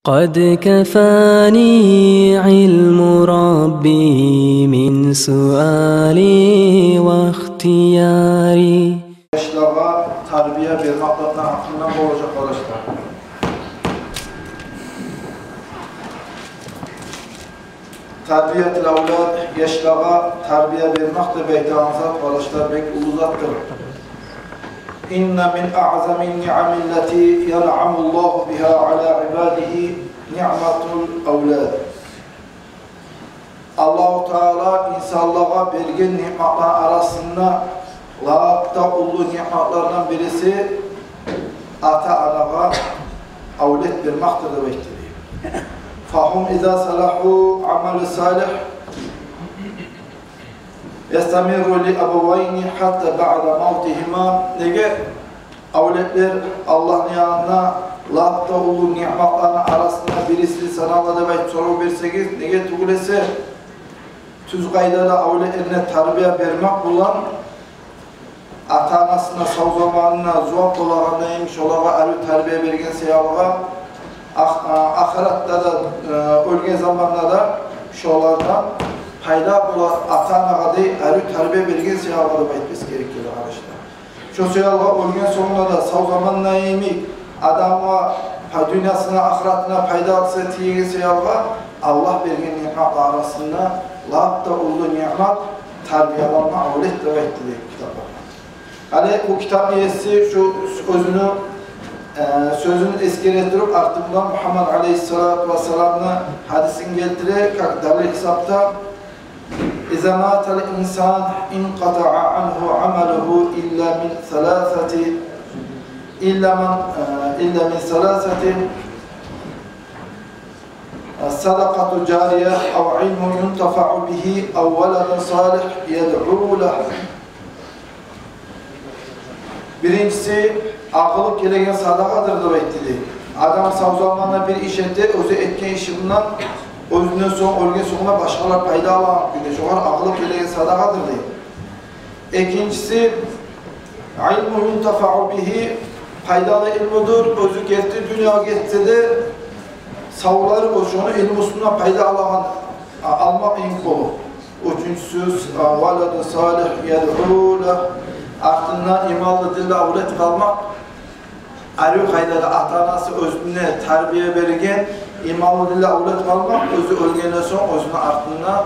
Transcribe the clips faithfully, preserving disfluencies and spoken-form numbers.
قد كفاني علم ربي من سؤالي واختياري. Яшлагъа тарбия бермекликни гьакъындан болажакъ, къардашлар. Тарбиятул авлад, яшлагъа тарбия бермек деп айтагъан зат, къардашлар, бек уллу затдыр. إن من أعظم النعم التي ينعم الله بها على عباده نعمة الأولاد. Аллагьу Таала инсанлагъа берген ниъматлар арасында лап да уллу ниъматлардан бириси ата-анагъа авлет бермекдир деп айтды. فهم إذا صلحوا عمل صالح يستمر لأبوين حتى بعد موتهما. Неге авлетлер Аллагьны янында лап да уллу ниъматланы арасында бириси санала деп айтып сорав берсегиз, неге тюгюл эсе, тюз къайдада авлетлерине тарбия бермек булан ата-анасына сав заманына зувап болагъанда йимик, шолагъа арив тарбия берген саялгъа, ах-, а, ахыратда да, э, оьлген заманда да шолардан пайда болар ата-анагъа дей арив тарбия берген саялгъа деп айтып эсгермек герек, къардашлар. Шо саялгъа оьлген сонгунда да сав заманда йимик адамгъа, пай-, дюньясына, ахыратына пайдасы тиеген саялгъа Аллагь берген ниъматлар арасында лап да уллу ниъмат тарбиялама авлет деп айтды дей китапларда. Гьали бу китап иеси шу оьзюню, э, сёзюн эсгере туруп, артындан Мугьаммад алейгьиссалату вассаламны гьадисин гелтире, как далил гьисапда: إذا مات الإنسان انقطع عنه عمله إلا من ثلاثة، إلا من، э, إلا من ثلاثة: صدقة جارية أو علم ينتفع به أو ولد صالح يدعو له. Биринчиси, агъылып гелеген садагъадыр деп айтды дей. Адам сав заманда бир иш эте, оьзю этген иши булан оьзюнден сонг, оьлген сонгуна башгъалар пайда алагъан кюйде, шогъар агъылып гелеген садагъадыр дей. Экинчиси, علم ينتفع به, пайдалы илмудур, оьзю герти дюньягъа гетсе де, савлар оьзю шону илмусундан пайда алагъан, а, алмакъ йимик болур. Уьчюнчюсю, а, ولد صالح يدعو له, артындан иманлы динли авлет къалмакъ, арив къайдада ата-анасы оьзюне тарбия берген иманлы динли авлет къалмакъ, оьзю оьлгенден сонг оьзюню артындан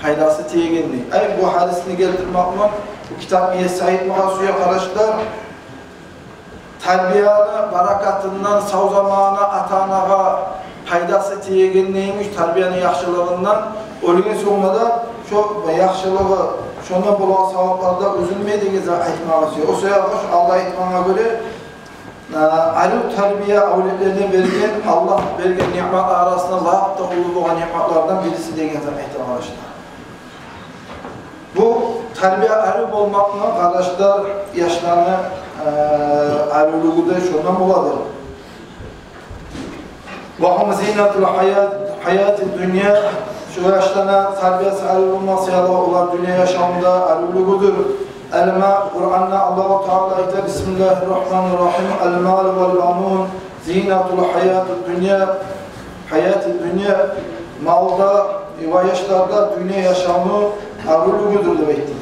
пайдасы тиегендей. Ай, бу гьадисни гелтирмек булан бу китап иеси айтмагъа сюе, къардашлар, тарбияны баракатындан сав заманы ата-анагъа пайдасы тиегендей йимик, тарбияны яхшылыгъындан, оьлген сонгунда да шо яхшылыгъы, шондан болагъан саваплар да уьзюлмей деген зат айтмагъа сюе. О саялгъа шо Аллагь айтмагъа гёре, э, арив тарбия авлетлерине берген, Аллагь берген ниъматлар арасында лап да уллу болгъан ниъматлардан бириси деген зат айта, къардашлар. Бу тарбия арив болмакъны, къардашлар, яшланы, э, аривлюгю де шондан боладыр. وهم زينة الحياة، حياة الدنيا. Шо яшланы тарбиясы арив болмакъ саялы, олар дюнья яшавунда аривлюгюдюр. Алма, Къуранда Аллагьу Таала айта: بسم الله الرحمن الرحيم: المال والبنون زينة الحياة الدنيا، حياة الدنيا. Мал да ва яшлар да дюнья яшавну аривлюгюдюр деп айтды.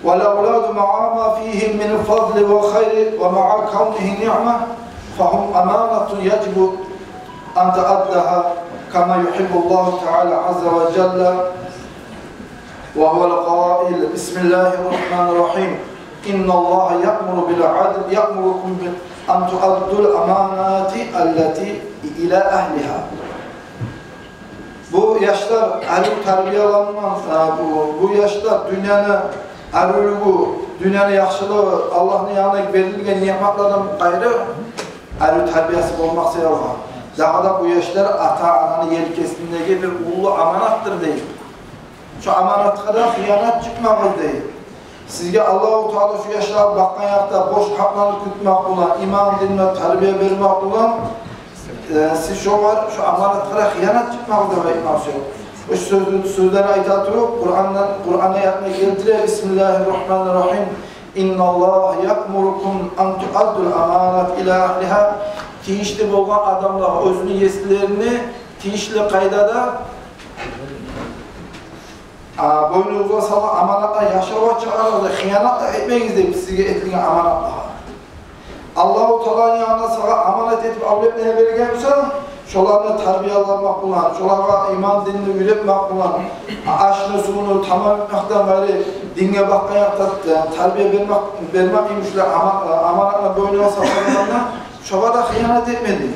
والأولاد مع ما فيهم من فضل وخير ومع كونه نعمة فهم أمانة يجب أن تؤدها كما يحب الله تعالى عز وجل، وهو القائل: بسم الله الرحمن الرحيم: إن الله يأمر بالعدل، يأمركم ب-، أن تؤدوا الأمانات التي إلى أهلها. Бу яшлар арив тарбиялангъан, а, бу, бу яшлар дюньяны аривлюгю, дюньяны яхшылыгъы, Аллагьны янындан берилген ниъматлардан къайры, арив тарбиясы болмакъ саялы, дагъы да бу яшлар ата-ананы елкесиндеги бир уллу аманатдыр дей. Шо аманатгъа да хыянат чыкъмагъыз дей. Сизге Аллагьу Таала шо яшлар бакъгъан якъда бош гьакъланы кютмек булан, иман динге тарбия бермек булан, э, сиз шогъар, шо аманатгъа да хыянат чыкъмагъыз деп айтмакъ учун. Шо сёз-, сёзлени айта туруп, Къурандан, Къуран аятны гелтире: بسم الله الرحمن الرحيم: إن الله يأمركم أن تؤدوا الأمانات إلى أهلها. Тийишли болгъан адамлагъа оьзюню еслерине тийишли къайдада, а, бойнугъузгъа салгъан аманатланы яшавгъа чыгъарыгъыз да, хыянат да этмегиз деп сизге этилген аманатлагъа. Аллагьу Тааланы янындан сагъа аманат этип авлетлеге берген буса, шоланы тарбияламакъ булан, шолагъа иман динни уьйретмек булан, ашны, сувну тамам этмекден къайры, динге бакъгъан якъда тарбия бермек, бермек йимик шулай ама-, аманатны бойнугъа салгъанда, шогъа да хыянат этмеди.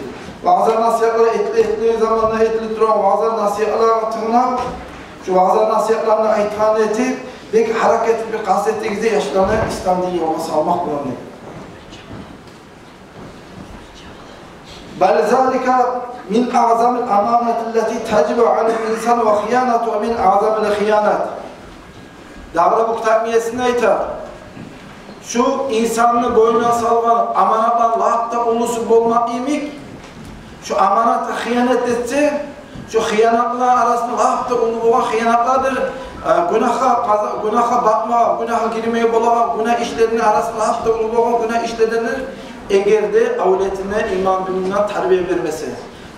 Ваъза-насигьатлар этиле-, этилеген заманда этилип турагъан ваъза-насигьатлагъа тынглап, шу ваъза-насигьатланы айтгъанын этип, бек гьаракат этип, бир къаст этигиз де яшланы ислам дин ёлуна салмакъ булан деп. بل ذلك من أعظم الأمانات التي تجب على الإنسان وخيانتها من أعظم الخيانات. Дагъы да бу китап иесинде айта, шу инсанны бойнуна салгъан аманатланы лап да уллусу болмакъ йимик, шу аманатгъа хыянат этсе, шу хыянатланы арасында лап да уллу болгъан хыянатладыр. Э, гюнагьгъа къаза-, гюнагьгъа батмагъа, гюнагьгъа гирмеге болагъан гюнагь ишлерини арасында лап да уллу болгъан гюнагь ишлердир, эгер де авлетине иман дининдан тарбия бермесе,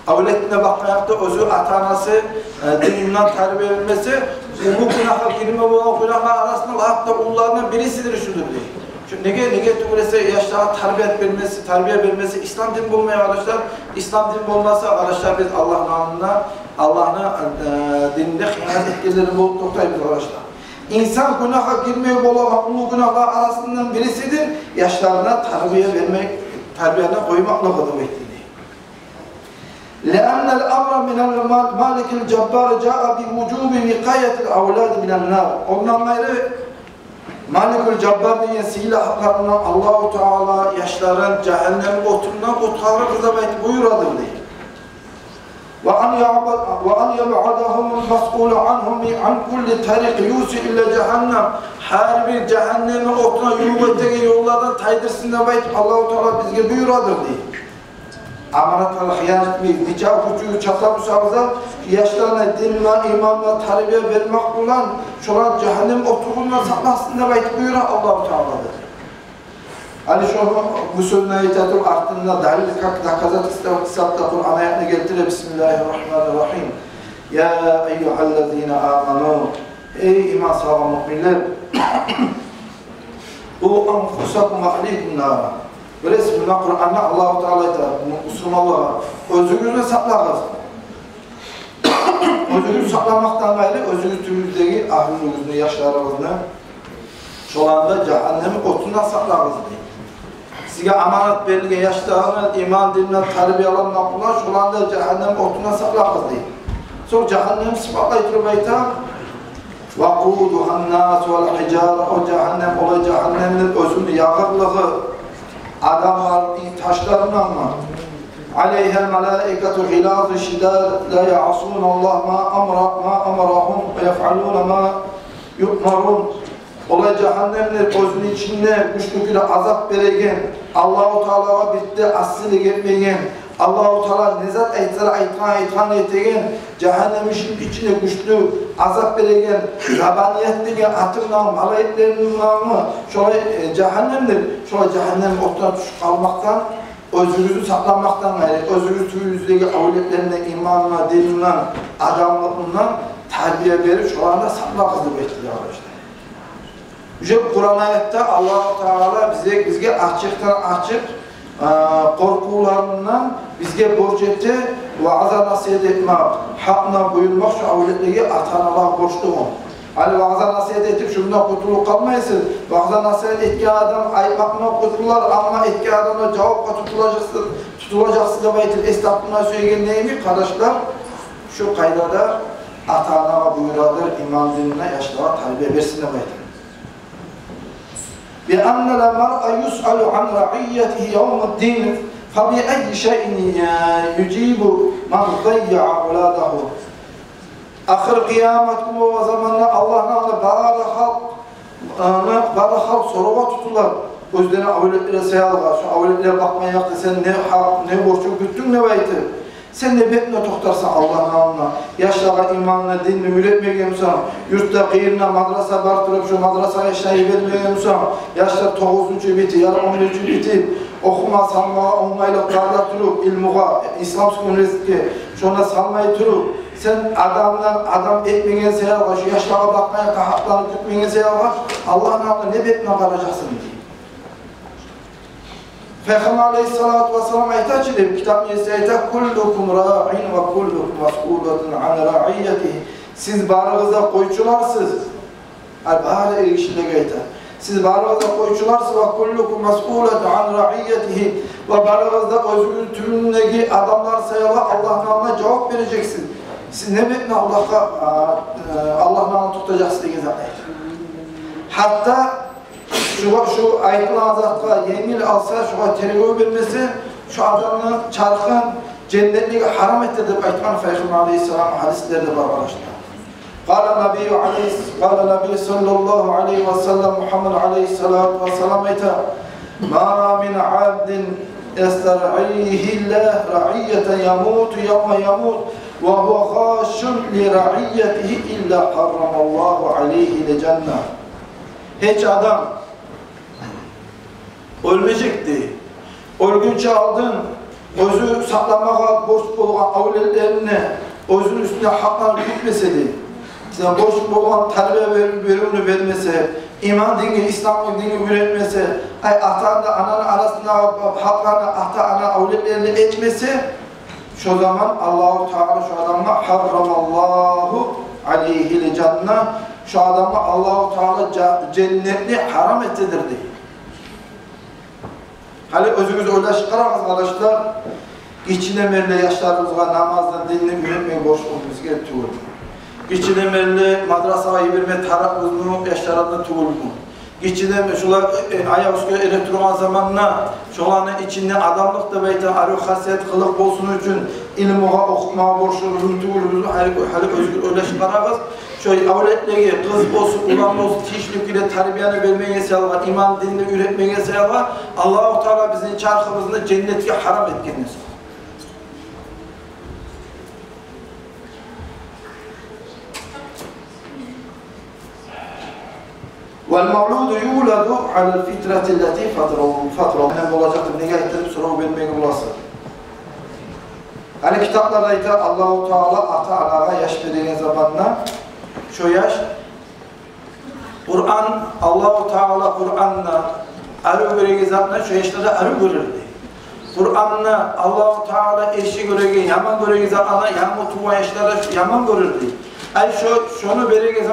авлетине бакъгъан якъда оьзю ата-анасы, э, дининдан тарбия бермесе, уллу гюнагьгъа гирме болгъан гюнагьланы арасында лап да уллуларындан бирисидир шудур дей. Чюнки неге, неге тюгюл эсе яшлагъа тарбия бермесе, тарбия бермесе, ислам дин болмай, къардашлар. Ислам дин болмаса, къардашлар, биз Аллагьны алдында, Аллагьны, э, дининде хыянат этгенлерден болуп токътайбыз, къардашлар. Инсан гюнагьгъа гирмей болагъан уллу гюнагьланы арасындан бирисидир яшларына тарбия бермек, тарбияны къоймакълыгъы деп айтды. لأن الأمر من المالك الجبار جاء بوجوب وقاية الأولاد من النار. Ондан къайры, Маликул Жаббар деген сыйлы атларындан Аллагьу Таала яшларын жагьаннем отундан къутгъарыгъыз деп айтып буюрадыр дей. وأن يبعد، وأن يبعدهم المسؤول عنهم عن كل طريق يوصل إلى جهنم. Гьар бир жагьаннемни отуна ювукъ этеген ёллардан тайдырсын деп айтып Аллагьу Таала бизге буюрадыр дей. Аманатлагъа хыянат этмей, нечакъы гючюбюз чата буса да, яшларына дин булан, иман булан тарбия бермек булан, шоланы жагьаннем отундан сакъласын деп айтып буюра Аллагьу Таала да. Гьали шону, бу сёзню айта туруп, артында далил, как доказательство гьисапда Къуран аятны гелтире: بسم الله الرحمن الرحيم. يا أيها الذين آمنوا. Эй иман салгъан муъминлер! قوا أنفسكم وأهليكم نارا. Билесиз, муна Къуранда Аллагьу Таала айта, мусулманлагъа: оьзюгюзню сакълагъыз. Оьзюгюзню сакъламакъдан къайры, оьзюгюз тюбюгюздеги агьлюлюгюзню, яшларыгъызны, шоланы да жагьаннем отундан сакълагъыз дей. Сизге аманат берилген яшланы иман дининде тарбияламакъ булан шоланы да жагьаннем отундан сакълагъыз дей. Сонг жагьаннемни сыпатлай туруп айта: وقودها الناس والحجارة. О жагьаннем, олай жагьаннемни оьзюню ягъырлыгъы адамлар, ташларынданмы? عليها ملائكة غلاظ شداد لا يعصون الله ما أمر، ما أمرهم ويفعلون ما يؤمرون. Олай жагьаннемни оьзюню ичинде гючлю кюйде азап береген, Аллагьу Таалагъа бир де асилик этмеген, Аллагьу Таала не зат айтса да айтгъан, айтгъанны этеген, жагьаннем ичинде гючлю азап береген, Забаният деген аты булан малайиклени имамы, шолай, э, жагьаннемдир, шолай жагьаннем отуна тюшюп къалмакъдан, оьзюгюзню сакъламакъдан къайры, оьзюгюз тюбюгюздеги авлетлени иманына, динине, адамлыкъына тарбия берип, шоланы да сакълагъыз деп айтды, къардашлар. Уже Къуран аятда Аллагьу Таала бизге, бизге ачыкъдан ачыкъ, а, къоркъувларындан бизге борч эте ваъза-насигьат этмек, гьакъына буюрмакъ шу авлетлеге, ата-аналагъа борчлугъун. Гьали ваъза-насигьат этип, шундан къутулуп къалмайсыз. Ваъза-насигьат этген адам айтмакъ булан къутулар, амма этген адам да жавапгъа тутулажакъсыз, тутулажакъсыз деп айтып эс тапдырма сюеген неми, къардашлар? Шу къайдада ата-анагъа буюрадыр, иман динине яшлагъа тарбия берсин деп айтып. بأن المرء يسأل عن رعيته يوم الدين، فبأي شيء يجيب من ضيع أولاده. Ахыр къыямат гюн болгъан заманда Аллагьны алдында бары халкъ, ана, бары халкъ соравгъа тутулар. Оьзлени авлетлери саялы, шу авлетлеге бакъмай якъда сен не гьакъ, не борчунг кютдюнг деп айтып. Сен не бетине токътарсан Аллагьны алдына? Яшлагъа иманны, динни уьйретмеген бусанг, юртда къырыйына мадраса бар туруп, шо мадрасагъа яшланы йибермеген бусанг, яшлар тогъузунчу битип, яда онунчу битип, охума салмагъа онгайлыкъ бар да туруп, илмугъа, исламский университетге, шонда салмай туруп, сен адамдан адам этмеген саялы, шо яшлагъа бакъмагъа, гьакъларын кютмеген саялы, Аллагьны алдына не бетине къаражакъсан дей. Пайхаммар алейгьиссалату вассалам айта чы деп, китапны еси айта: «Куллукум раъин ва куллукум масъулун ан раъиятигьи». Сиз барыгъыз да къойчуларсыз. Ай, бары эргишилеге айта. Сиз барыгъыз да къойчуларсыз, «ва куллукум масъулун ан раъиятигьи». Ва барыгъыз да оьзюгюзню тюбюндеги адамлар саялы Аллагьны алдына жавап бережексиз. Сиз не бетине Аллагьгъа, а, э, Аллагьны алдына токътажакъсыз деген затны айта. Гьатта шугъа, шу айтылагъан затгъа енгил алса, шугъа тергев бермесе, шу адамны чархын женнетлиге гьарам этер деп айтгъан Пайхаммар алейгьиссалам, гьадислерде бар, къардашлар. Къала набий алейгьис-, къала набий саллаллагьу алайгьи ва саллам, Мугьаммад алейгьиссалату вассалам айта: «Ма мин абдин ястаръигьиллагьу раъиятан ямуту явма ямут ва гьува хашшун ли раъиятигьи илла гьаррамаллагьу алайгьил жанна». Гьеч адам оьлмежек дей, оьлгюнче алдын оьзю сакъламагъа борч болгъан авлетлерине, оьзюню уьстюне гьакъларын кютмесе дей, сен борч болгъан тарбия бер-, беривню бермесе, иман динге, ислам динге уьйретмесе, ай, ата-ана, ананы арасындагъы гьакъларын ата-ана авлетлерине этмесе, шо заман Аллагьу Таала шо адамгъа, гьаррамаллагьу алайгьил жанна, шо адамгъа Аллагьу Таала жа-, женнетни гьарам этедир дей. Гьали оьзюгюз ойлашып къарагъыз, къардашлар, гиччинемелли яшларыбызгъа намазны, динни уьйретмеге борчлубуз бизге тюгюлмю? Гиччинемелли мадрасагъа йиберме тарыкъбызмы яшларыбызны, тюгюлмю? Гиччинемелли шулар, э, аякъ уьстге эретурагъан заманда, шоланы ичинде адамлыкъ деп айтагъан арив хасият, къылыкъ болсун учун илмугъа охутмагъа борчлубузму, тюгюлбюзмю? Гьали, гьали оьзюгюз ойлашып къарагъыз. Шо авлетлеге, къыз болсун, улан болсун, тийишли кюйде тарбияны бермеген саялы, иман динни уьйретмеген саялы, Аллагьу Таала бизин чархыбызны женнетге гьарам этген. «Вал мавлуду юладу алал фитрати ллати фатараллагьу». Мен болажакъ деп неге айтдым, сорав бермеге боласыз. Гьали китапларда айта, Аллагьу Таала ата-анагъа яш береген заманда, шо яш Къуран, Аллагьу Таала Къуранны арив гёреген затны шо яшлар да арив гёрер дей. Къуранны Аллагьу Таала яхшы гёреген, яман гёреген затны янгы тувгъан яшлар да яман гёрер дей. Ай, шо, шону береген